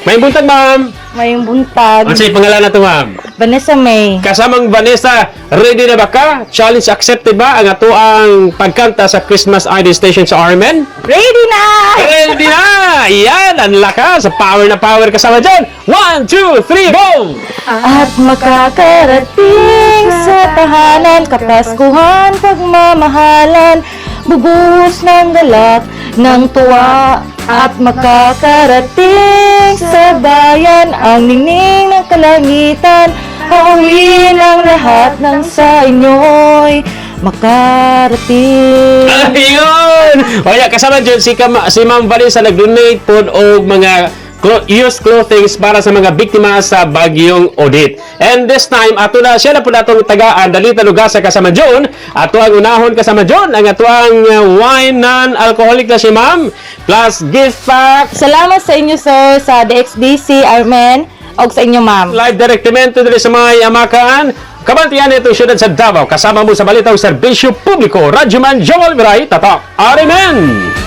Maayong buntag, ma'am. Maayong buntag. Ano sa pangalan nato, ma'am? Vanessa May. Kasamang Vanessa, ready na ba ka? Challenge accepted ba ang atoang pagkanta sa Christmas Idol Station sa RMN? Ready na! Ready na! Yan, ang lakas. Power na power kasama dyan. One, two, three, go! At makakarating sa tahanan, kapaskuhan, pagmamahalan, bubuhos ng galak, ng tuwa. At makakarating sa bayan, ang ningning ng kalangitan, hauin ang lahat ng sa inyo'y makarating. Ayun! O ya, kasama dyan si Ma'am Vanessa, nag-donate po og mga used clothings para sa mga biktima sa Bagyong Odette. And this time, ato na siya na po natong tagaan, Dalita Lugasa kasama John. Ato ang unahon kasama John, ang ato ang wine non-alcoholic na si Ma'am, plus gift pack. Salamat sa inyo, sir, sa DXDC, Armen, og sa inyo, ma'am. Live direktamento diri sa may Amakaan. Kabantian ito siyudad sa Davao. Kasama mo sa balitang serbisyo publiko. Radyoman Joel Viray, Tatak RMN!